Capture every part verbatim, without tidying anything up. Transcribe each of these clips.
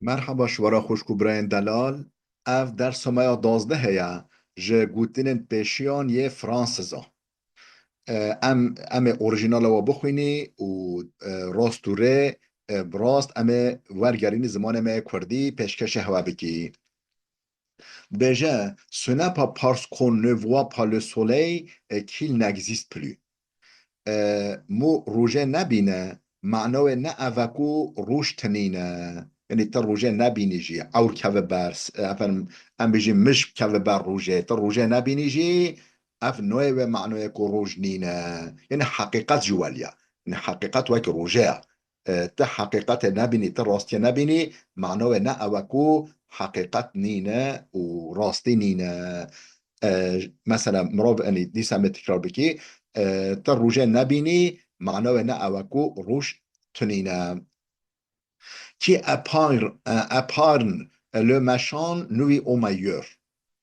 Merheba ji we re xwişk û birayên delal. Ev dersa me ya duwazdehê ye ji gotinên pêşiyan yê Fransizan. E, em, em ê orîjînala we bixwînî û, e, rast û rê, e, bi rast em ê wergerînî zimanê me yê kurdî pêşkêşê hewe bikî. Dibêje, ce n'est pas parce qu'on ne voit pas le soleil, e, qu'il n'existe plus. E, mû rojê nebîne, mano wê ne ev e ku roj tinîne. Yanî ti rojê nebînî jî, ewr keve ber, s-, e, efendim, em bêjin mij keve ber rojê, ti rojê nebînî jî, ev noyê wê manoyê ku roj nîne. Yanî heqîqet jî welî ye. Yanî heqîqet wek rojê ye. E, ti heqîqetê nebînî, ti rastiyê nebînî, mano wê ne ew e ku heqîqet nîne û rastî nîne. E, mesela mirov, yanî dîsa me tekrar bikî, e, ti rojê nebînî, mano wê ne ew e ku roj tunîne. Qui épargne, e, épargne le méchant nuit au meilleur.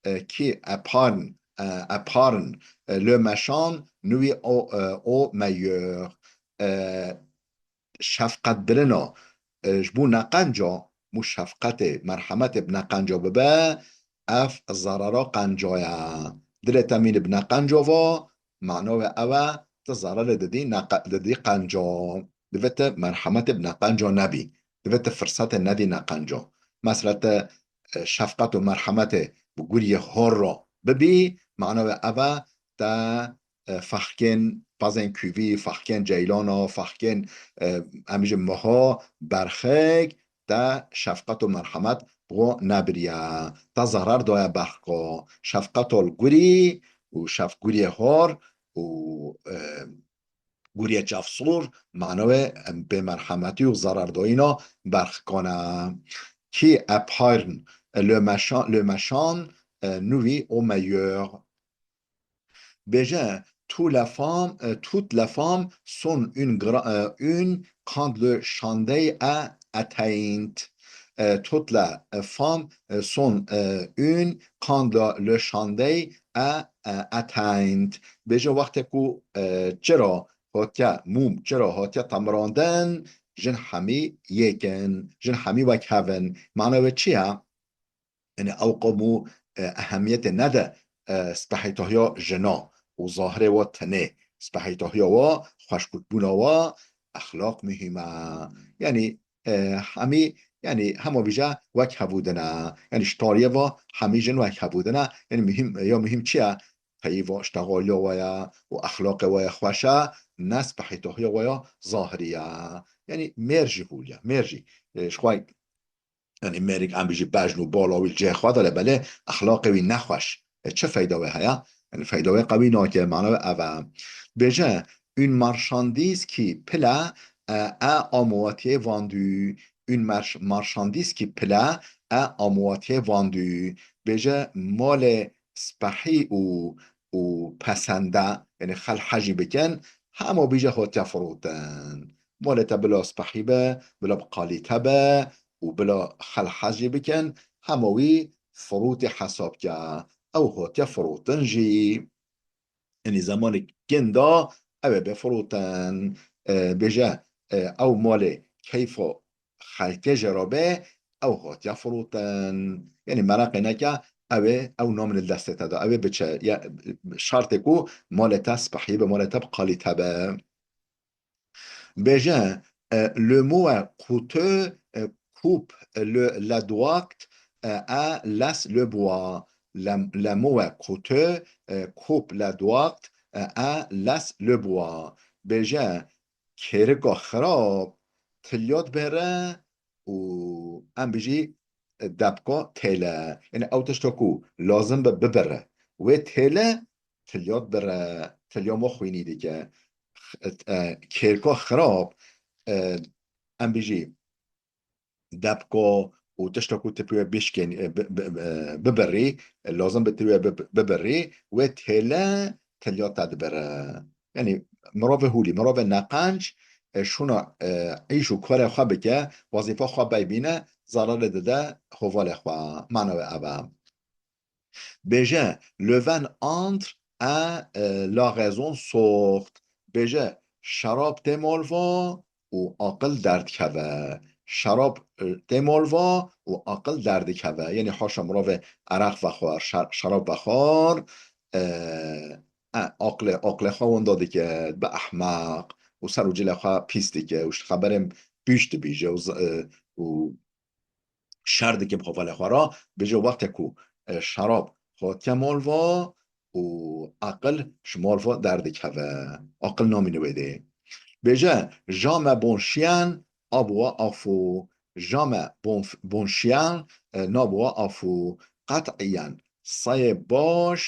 E, qui épargne, e, épargne le méchant nuit au, e, au meilleur. E, şefqetbirina, e, ji bo neqenca, mû şefqetê, merhemetê bi neqenca bibe, ev zerera qenca ye. Dilê te mînî bi neqenca va, mano wê ew e, tu zererê didî neqe-, didî qenca. Divê tu merhemetê bi neqenca nebî. Divê tu firsetê nedî neqenca. Mesela tu, e, şefqet û merhemetê bi guriyê hor re bibî, mano wê ev e, te e, fexkên pezên kûvî, fexkên ceylana, fexkên, e, em bêjin meha, berxek, te şefqet û merhemet bo nebiriye. Te zerar daye berxka. Şefqeta li gurî û şef-, guriyê hor û, e, guriyê çavsor, mano wê, em, bêmerhemetî û zerardayîna berxkan e. Qui épargne le méchant, le méchant, e, nuit au meilleur. Bêje, tous les femmes, euh, toutes les femmes sont une gra-, euh, une quand le chandelle est éteinte. Euh, toutes les, euh, femmes, euh, sont, euh, une quand le, le chandelle est, euh, éteinte. Bêje, wextê ku, euh, çira hatiye mûm, çira hatiye temirandin, jin hemî yek in, jin hemî wek hev in. Mana wê çi ye? Yanî ew qamû, e, ehemiyetê nede, e, spehîtahiya jina û zahirê wa tenê. Spehîtahiya wa, xweşkûtbûna wa, exlaq muhîm e. Yanî, e, hemî, yanî hema vîje wek hevû dine. Yanî ji tariyê va hemî jin wek hevû dine. Yanî muhîm, ya muhîm çi ye? Peyva, îştexaliya wa ye û exlaqê wa ye xweş e, ne spehîtahiya wa ya zahirî ye. Yanî mêr jî hûl ye, mêr jî, e, ji xwe Yanî mêrik em bijî bejn û bala wî li cihê xwe de, lê belê exlaqê wî nexweş. E, çi feyda wê heye? Yanî feyda wê qewî nake, mana wê ev e. Bêje, une marchandise qui plaît, e, est à moitié vendue. Une march-, marchandise qui plaît est à moitié vendue. Bêje, malê spehî û, û pesende, yanî xel hejî bikin, hema bîje hatiye firotin. Malê te bila spehî be, bila bi qalîte be û bila xel hejî bikin, hema wî firotî hesab ke. Ew hatiye firotin jî. Yanî zemanê kin de ew ê bê firotin. E, bêje, e, ew malê keyfa xelkê jê re be, ew hatiye firotin. Yanî mereqê neke, ew ê, ew namîne li destê te de, ew ê biçe. Ya, şertê ku malê te spehî be, malê te bi qalîte be. Bêje, e, le mot est coûteux, e, coupe le, la droite, e, et laisse le bois. Le, le mot est coûteux, e, coupe la droite, e, et laisse le bois. Bêje, kêrika xirab tilya dibêre û em bijî depka têle. Yanî ew tişta ku lazim be bibire. Wê têle tilya dibire, tilya ma xwînî dike. E, kêrika xirab, e, em bijî depka û tişta ku tu pê wê bişkên, e, bi-, bi-, e, bibirî, lazim be tu wê bi-, bibirî, wê têle tilya te dibire. Yanî mirovê hûlî, mirovê neqenc, e, şûna, e, îş û karê xwe bike, wezîfa xwe bey bîne, zerarê dide hevalê xwe. Mana wê ev e. Bêje, le vin entre et, e, la raison sort. Bêje, şerab tê malva û aqil derdikeve. şerab, e, tê mal va û aqil derdikeve. Yanî haşa mirovê ereq vexwar, şer-, şerab vexwar, e, e, aqlê, aqlê xwe wenda dike, bi ehmeq û ser û cilê xwe pîs dike û ji xeberên pîş dibîje û z-, e, û şer dike bi hevalê xwe re, bêje wextê ku, e, şerab hatiye mal va û aqil ji mal va derdikeve. Aqil namîne wê dê. Bêje, jamais bon chien aboie à fou. Jamais bon, bon chien, e, n'aboie à fou. Qet'iyen seyê baş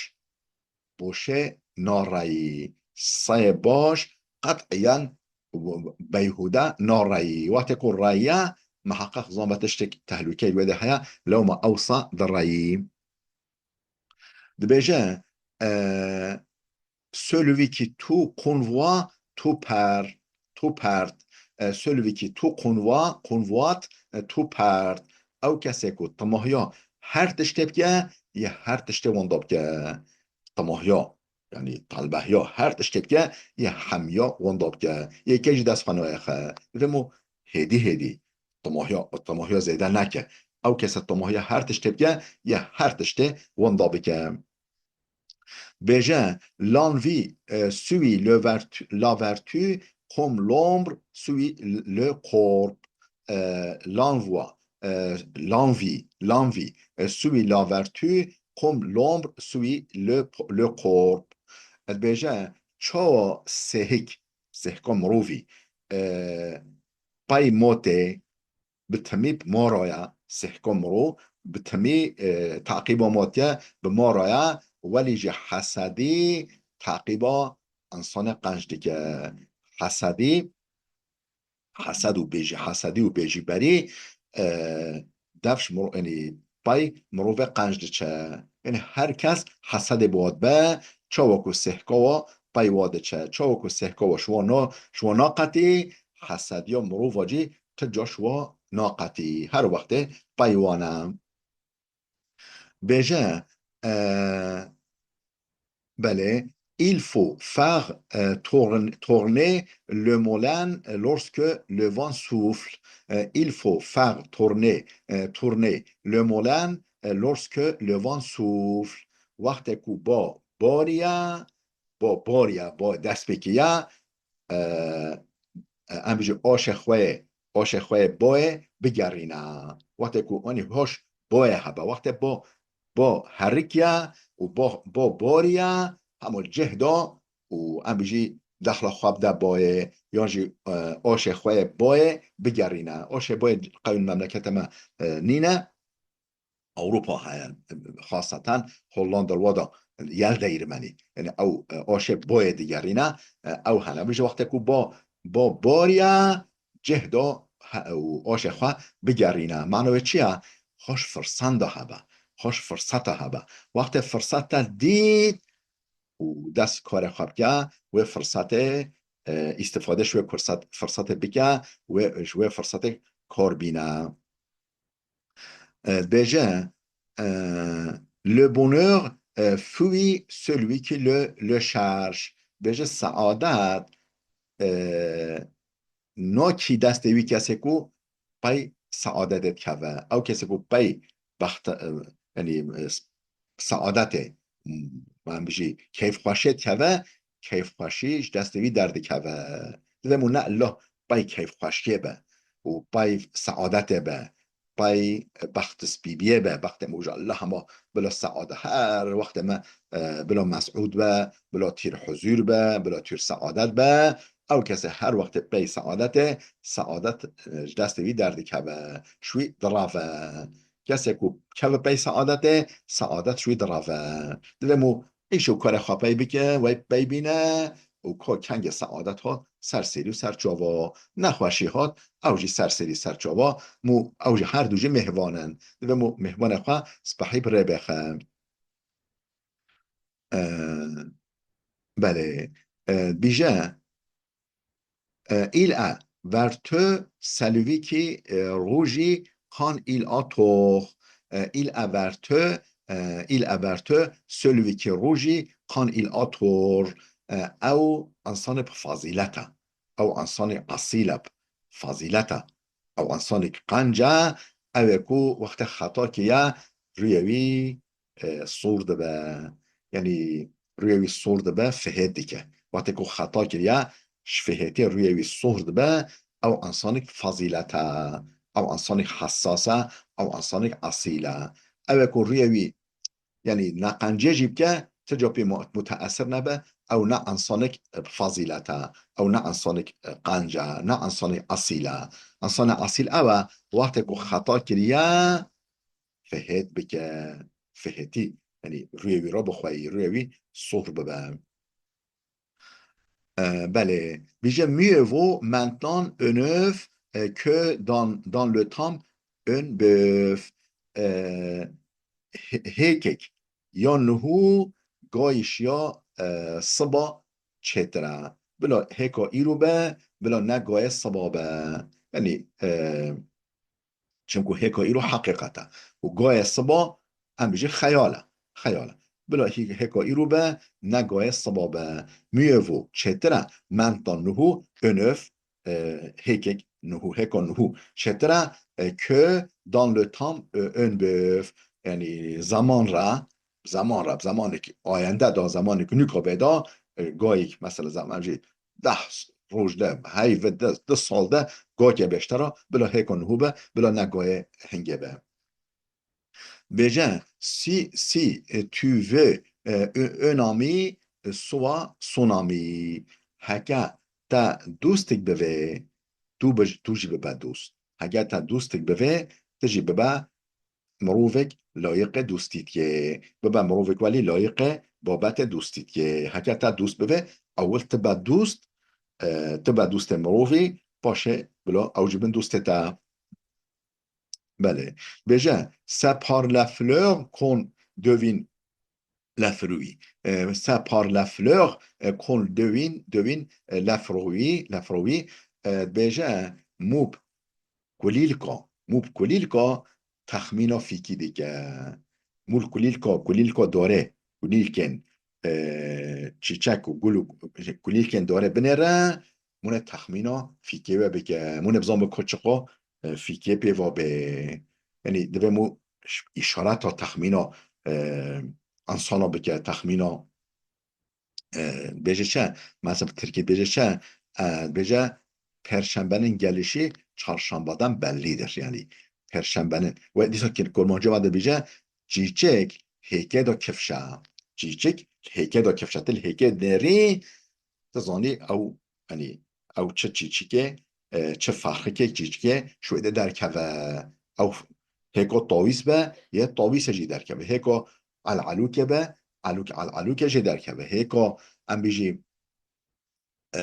boşê nareyî. Seyê baş qet'iyen beyhûde nareyî. Wextê ku reyiye, miheqeq zan ve tiştek tehlûkeyê wê de heye, lewma ewsa direyî. Dibêje, e, celui qui tout convoite, tout perd, tout perd. E, celui qui tout convoite, convoite, e, tout perd. Ew kesê ku temahiya her tiştê bike, yê her tiştê wenda bike. Temahiya, yanî talbehiya her tiştê bike, yê hemiya wenda bike. Yê kê jî dest xwe nayexe. Divê mu hêdî hêdî temahiya, temahiya zêde neke. Ew kese temahiya her tiştê bike, yê her tiştê wenda bike. Bêje, l'envie, e, suit le vertu, la vertu, comme l'ombre suit le corps. E, l'envoi, e, l'envie, l'envie, e, suit la vertu, comme l'ombre suit le, le corps. E, dibêje, çawa sêhik, sêhika mirovî, e, pey motê, bi timî bi mara ye, sêhka mirov bi timî, e, teqîba matiye, bi mara ye, welî jî hesedî teqîba însanê qenc dike. Hesedî, hesed û bêjî, hesedî û bêjî berî, e, dev ji miro-, yanî pey mirovê qenc diçe. Yanî her kes hesedê bi wa dibe, çawa ku sêhka wa pey wa diçe, çawa ku sêhka wa ji wa na-, ji wa naqetî, hesediya mirova jî tu ca ji wa naqetî. Her wextê pey wan e. Bêje, e, belê, il faut faire, e, tourn-, tourner le moulin lorsque le vent souffle. E, il faut faire tourner, e, tourner le moulin, e, lorsque le vent souffle. Wextê ku ba bariya, ba bariya, ba dest pê kiya, e, e, em bijî aşê xwe yê, aşê xwe yê boyê bigerîne. Wextê ku anî hoş boyê hebe, wextê bo, bo herikiye û bo, bo boriye, hema cih da û em bijî dexla xwe bide boyê, yan jî, e, aşê xwe yê boyê bigerîne. Aşê boyê qewîn memlekete me, e, nîne. Ewropa heye, xaseten Hollanda li wada yel deyrimenî. Yanî ew, e, aşê boyê digerîne, e, ew hene. Bijî wextê ku bo, bo boriya cih do he-, û aşê xwe bigerîne. Mano wê çi ye? Xweş firsan da hebe. Xweş firseta hebe. Wextê firseta dît û dest karê xwe bike, wê firsetê, e, îstifade ji wê kurset-, firsetê bike, wê, ji wê firsetê kar bîne. E, dibêje, e, le bonheur, e, fuit celui qui le, le cherche. Dibêje, seadet, e, nakî destê wî kesê ku pey seadetê dikeve. Ew kesê ku pey bext-, e, yanî, e, seadetê, em bijî keyfxweşiyê dikeve, keyfxweşî ji destê wî derdikeve. Divê mu ne illa pey keyfxweşiyê be û pey seadetê be, pey bext spîbiyê be, bextê me uca Allah hema bila seadet, her wextê me, e, bila mesûd be, bila tîr huzûr be, bila tîr seadet be, ew kesê her wextê pey seadetê, seadet, e, ji destê wî derdikeve, ji wî direve. Kesê ku keve pey seadetê, seadet ji wî direve. Divê mu îş û karê xwe pey bike, wey pey bîne û ka kengê seadet hat ser sêrî û ser çava. Nexweşî hat, ew jî ser sêrî ser çava. Mu ew jî her du jî mêhvan in. Divê mu mêhvanê xwe spehî bi rê bêxe. E, belê. E, bîje, e, il est vertueux celui qui, e, rougit quand il a tort. E, il est vertueux, e, il est vertueux celui qui rougit quand il a tort. E, ew însanê bi fazîlet e. Ew însanê esîl e, bi fazîlet e. Ew însanêk qenc e, ew ê ku wextê xeta kiriye, rûyê wî, e, sor dibe. Yanî rûyê wî sor dibe, fihêt dike. Wextê ku xeta kiriye, ji fihêtê rûyê wî sor dibe, ew însanêk fezîlet e, ew însanêk hessas e, ew însanêk esîl e. Ew ê ku rûyê wî, yanî neqencê jî bike, ti ca pê mu-, muteesir nebe, ew ne însanêk, e, fezîlet e, ew ne însanêk, e, qenc e, ne însanêk esîl e. Însanê esîl ew e, wextê ku xeta kiriye, fihêt bike, fihêtî, yanî rûyê wî re bixweyî, rûyê wî sor bibe. E, belê. Bêje, mieux vaut maintenant un œuf, e, que dans, dans le temps un bœuf. E, hê-, hêkek ya nuhû gayî ji ya, e, siba çêtir e. Bila hêka îro be, bila ne gayê siba be. Yanî, e, Çimku hêka îro heqîqet e. Û gayê siba, em bijî xeyal e. Xeyal e. Bila hê-, hêka îro be, ne gayê siba be. Mieux vaut, çêtir e, maintenant nuhû, un œuf, e, hêkek nuhû, hêka nuhû. Çêtir e, e, que dans le temps, e, un bœuf. Yanî zeman re, zeman re, zemanek ayende de, zemanek nûka bê de, e, gayik, mesela, zaman jî deh roj de, heyv de, du sal de gakê beştera, bila hêka nuhû be, bila ne gayê hingê be. Bêje, si, si, e, tu veux, e, un, un ami, e, sois son ami. Heke te dostek bivê, tu bij-, tu jî bibe dost. Heke te dostek bivê, tu jî bibe mirovek layiqê dostîtiyê. Bibe mirovek welî layiqê babetê dostîtiyê. Heke te dost bivê, ewil tu be dost, e, tu be dostê mirovî, paşê bila ew jî bin dostê te. Belê. Bêje, c'est par les fleurs qu'on devine les fruits. E, c'est par les fleurs, e, qu'on devine, devine, e, les fruits, les fruits. E, bêje, mû bi kulîlka, mû bi kulîlka texmîna fîkî dike. Mû li kulîlka, kulîlka dore, kulîlkên, e, çîçek û gul û kulîlkên dore binêre, mûne texmîna fîkê we bike. Mûne bizan bi koçiqa, e, fîkê pê va bê. Yanî divê mû ş-, îşareta texmîna, e, însana bike, texmîna, e, bêje çi? Mesela bi tirkî bêje çi? E, bêje perşembenin gelişi çarşambadan bellidir. Yanî perşembenin. Ve dîsa ki kurmancî va dibêje çîçek hêkê de kifşa. Çîçek hêkê de kifşa. Til hêkê nerî, tu zanî ew, yanî ew çi çîçikê, e, çi ferqikê çîçikê ji wê de derkeve. Ew hêko tawîs be, yê tawîsê jî derkeve. Hêko elelûkê be, elûk elelûkê jî derkeve. Hêko em bijî, e,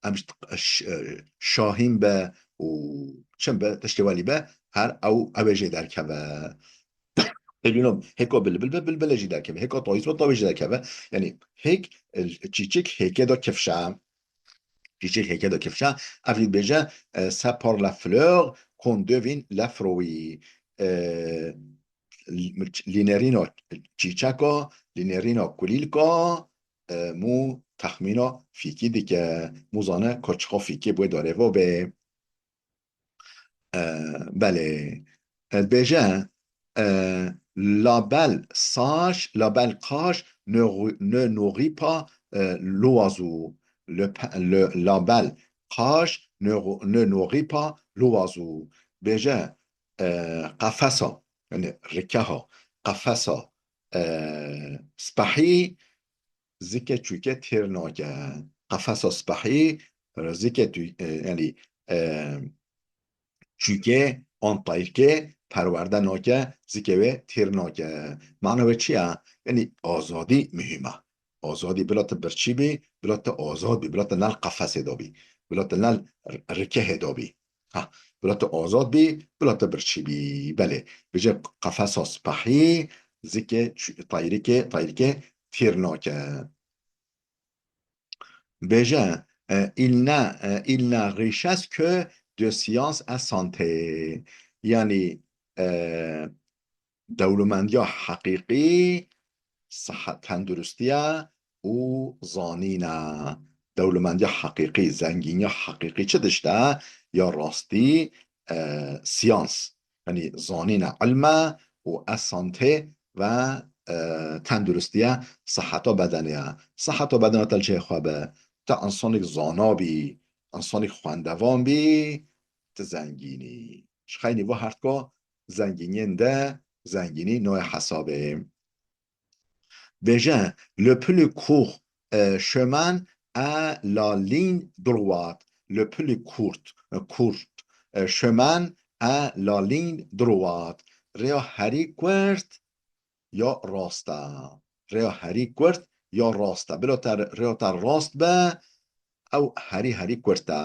em ji, ş-, e, şahîn be û çim be, tiştê welî be, her ew, ew ê jê derkeve. Hêlûno, hêko bilbil be, bilbilê jî derkeve. Hêko tawîs be, tawîs jî derkeve. Yanî hêk, e, çîçik hêkê de kifşa. Çîçik hêkê de kifşa. Ev jî dibêje, e, c'est par les fleurs qu'on devine les fruits. E, lînerîna çîçeka, lînerîna kulîlka, e, mû texmîna fîkî dike, mû zane koçiqa fîkê bi wê darê ve bê. E, belê. E, dibêje, e, la belle sage, la belle cage ne, ne nourrit pas, e, l'oiseau. Le, pe- le, la belle cage ne, ne nourrit pas l'oiseau. Bêje, e, qefesa, yanî rikeha, qefesa, e, spehî zikê çûkê têr nake. Qefesa spehî zikê tu, e, yanî, e, çûkê an tayrkê perwerde nake, zikê wê têr nake. Mana wê çi ye? Yanî azadî muhîm e. Azadî, bila tu birçî bî, bila tu azad bî, bila tu ne li qefesê de bî, bila tu ne li rikehê de bî. Ha, bila tu azad bî, bila tu birçî bî. Belê, bêje qefesa spehî zikê çû-, tayrikê, tayrikê têr nake. Bêje, e, il n'a, e, il n'a richesse que de science et santé. Yanî, e, dewlemendiya heqîqî sihet, tenduristiye û zanîn e. Dewlemendiya heqîqî, zengîniya heqîqî çi tişt e? ya rastî, e, science, yanî zanîne, ilme û e santé ve, e, tenduristiye, siheta bedenê ye. Siheta bedena te li cihê xwe be, te insanek zana bî, insanek xwendevan bî, tu zengîn î. Ji xeynî va hertka zengîniyên de zengînî nayê hesabê. Bêje, le plus court, e, chemin est la ligne droite. Le plus court, e, court, e, chemin est la ligne droite. Rêya herî kurt ya rast e. Rêya herî kurt ya rast e. Bila te rêya te rast be, ew herî herî kurt e.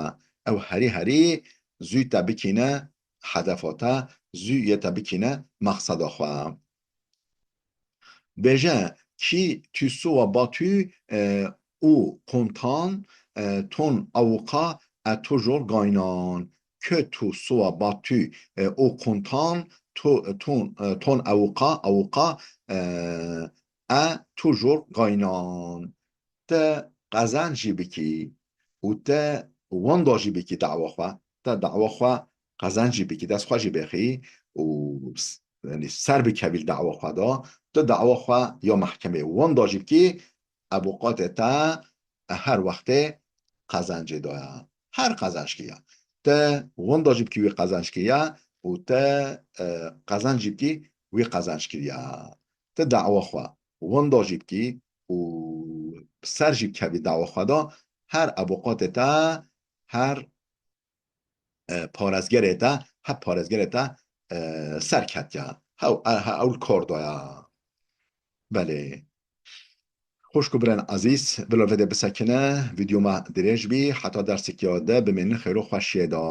Ew herî herî zû te bikîne hedefa te, zû yê te bikîne mexseda xwe. Bêje, qui tu sois battu, e, ou content, e, ton avocat est toujours gagnant. Que tu sois battu, e, ou content, to-, ton, e, ton avocat, avocat, e, est toujours gagnant. Te qezenc jî bikî û te wenda jî bikî dawa xwe, te dawa xwe qezenc jî bikî, dest xwe jî bêxî û s-, yanî ser bikevî li dawa xwe de, tu dawa xwe ya mehkemê wenda jî bikî, ebûqatê te her wextê qezencê de ye. Her qezenc kiriye. Te wenda jî bikî wî qezenc kiriye û te, e, qezenc jî bikî wî qezenc kiriye. Te dawa xwe wenda jî bikî û ser jî bikevî dawa xwe de, her ebûqatê te, her, e, parêzgerê te, her parêzgerê te, e, ser ketiye. Hew, e, he, ew li kar de ye. Belê. Xwişk û birên ezîz, bila vê de bisekine, vîdeo me dirêj bî, heta dersekî ya de bimînin xêr û xweşiyê de.